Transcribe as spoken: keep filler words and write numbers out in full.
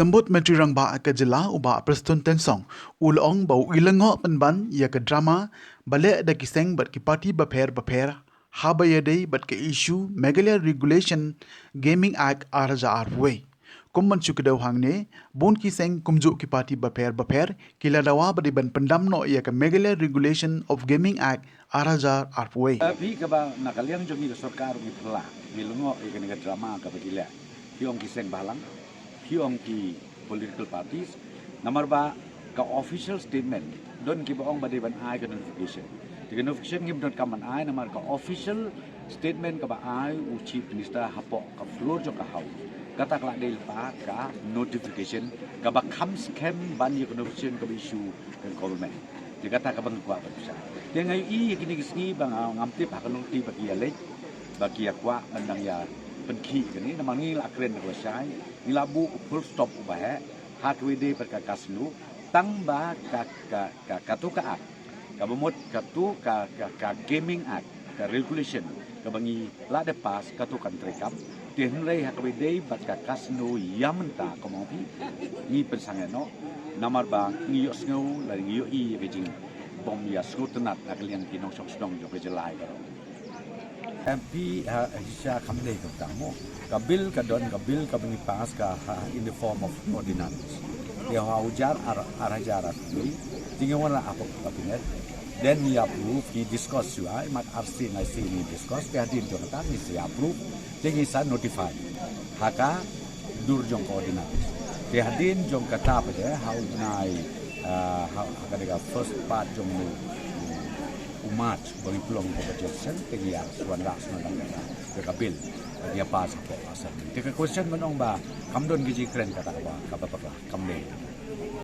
Symbud Myntri Rangbah ka jylla u Bah Prestone Tynsong u la ong ba u i lyngngoh pynban ïa ka drama ba leh da ki seng bad ki party bapher bapher haba ïadei bad ka issue Meghalaya Regulation Gaming Act ar hajar arphew wei. Kum ban shu kdew hangne, bun ki seng kumjuh ki party bapher bapher ki la dawa ba dei ban pyndam noh ïa ka Meghalaya Regulation of Gaming Act ar hajar arphew wei. Phi kaba na ka liang jong ngi ka sorkar ngi pyrla ngi lyngngoh ïa kane ka drama kaba ki leh. Phi ong ki seng balang, phi ong ki political parties, namar ba ka official statement don kiba ong ba dei ban ai ka notification. Te ka notification ngim donkam ban ai namar ka official statement kaba ai u Chief Minister hapoh ka floor jong ka House, kata ka la dei lypa ka notification kaba kham skhem ban ïa ka notification kaba issue ka government. Te kata kaba nga kwah ban pynshai. Te nga ïohi ïa kine ki sngi ba nga ngam tip ha ka nongti ba ki ïa leit ba ki ïa kwah ban dang ïa pynkhih kane namar ngi la kren da kaba shai, ngi la buh u full stop uba heh ha kawei de bad ka casino, tang ba ka ka ka katu ka act kaba mut katu ka ka ka gaming act, ka regulation kaba ngi la dep pass katu kan treikam. Te hynrei ha kaba dei bad ka casino ïa mynta ka mong phi ngi pynsangeh noh namar ba ngi ïohsngew la ngi ïohi ïa ka jingbym ïa sngewtynnat na ka liang ki nongshong shnong jong ka jylla baroh. Em phi ha shisha kam dei ka tang mo. Ka bill ka don ka bill kaba ngi pass ka ha in the form of ordinance. Te ha u jar ar ar hajar arphew wei te ngi wan la ha ka cabinet. Then ngi approve, ngi discuss shuwa, mat arsien laisien ngi discuss, te hadien jong kata ngi sa approve, te ngi sa notify ha ka dur jong ka ordinance. Te hadien jong kata pat de ha u bnai, ah, ha, ha ka dei ka first part jong u, u March ba ngi pynlong ka budget session, te ngi ïa sa wanrah shuwa da kata, da ka bill ba ngi ïa pass hapoh ka assembly. Te ka question ban ong ba kam don ka jingkren, kata kaba kaba bakla kam dei.